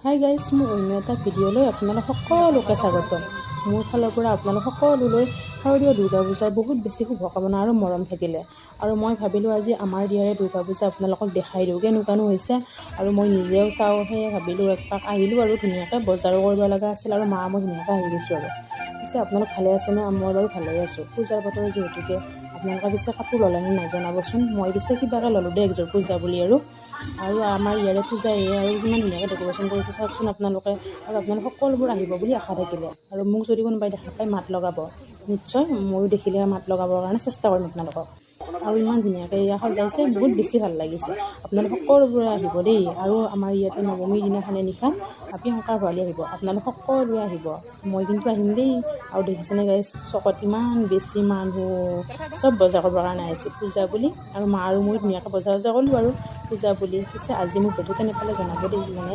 Hi guys, মোৰ অন্য এটা ভিডিঅ'লৈ আপোনালোক সকলোকে স্বাগতম। মোৰ ফালৰ পৰা আপোনালোক সকলোলৈ শাৰদীয় দুৰ্গা পূজাৰ বহুত বেছি শুভকামনা আৰু মৰম থাকিলে। আৰু মই ভাবিলোঁ, আজি আমাৰ ইয়াৰে দুৰ্গা পূজা আপোনালোকক দেখাই দিওঁ, কেনেকুৱানো হৈছে আৰু মই নিজেও চাওঁ। সেয়ে ভাবিলোঁ, একপাক আহিলোঁ আৰু ধুনীয়াকৈ বজাৰো কৰিব লগা আছিল আৰু মা মই ধুনীয়াকৈ আহি গৈছোঁ। আৰু পিছে আপোনালোক ভালে আছেনে? মই বাৰু ভালেই আছোঁ। পূজাৰ বতৰ যিহেতুকে, আপোনালোকে পিছে কাপোৰ ল'লেনে নাই, জনাবচোন। মই পিছে কিবাকৈ ল'লোঁ দেই একযোৰ পূজা বুলি। আৰু আৰু আমাৰ ইয়াৰে পূজা এয়ে আৰু কিমান ধুনীয়াকৈ ডেক'ৰেশ্যন কৰিছে, চাওকচোন আপোনালোকে। আৰু আপোনালোক সকলোবোৰ আহিব বুলি আশা থাকিলে। আৰু মোক যদি কোনোবাই দেখা পায়, মাত লগাব নিশ্চয়। ময়ো দেখিলে মাত লগাবৰ কাৰণে চেষ্টা কৰিম আপোনালোকক। আৰু ইমান ধুনীয়াকৈ এয়া সজাইছে, বহুত বেছি ভাল লাগিছে। আপোনালোক সকলোবোৰে আহিব দেই। আৰু আমাৰ ইয়াতে নৱমীৰ দিনাখনে নিশা প্ৰিয়ংকা ভৰালী আহিব। আপোনালোক সকলোৱে আহিব, মই কিন্তু আহিম দেই। আৰু দেখিছেনে গাইজ, চকত ইমান বেছি মানুহ, চব বজাৰ কৰিবৰ কাৰণে আহিছে পূজা বুলি। আৰু মা আৰু মই ধুনীয়াকৈ বজাৰ চজাৰ কৰিলোঁ আৰু পূজা বুলি। পিছে আজি মোৰ ভিডিঅ'টো কেনে পালে জনাব দেই। মানে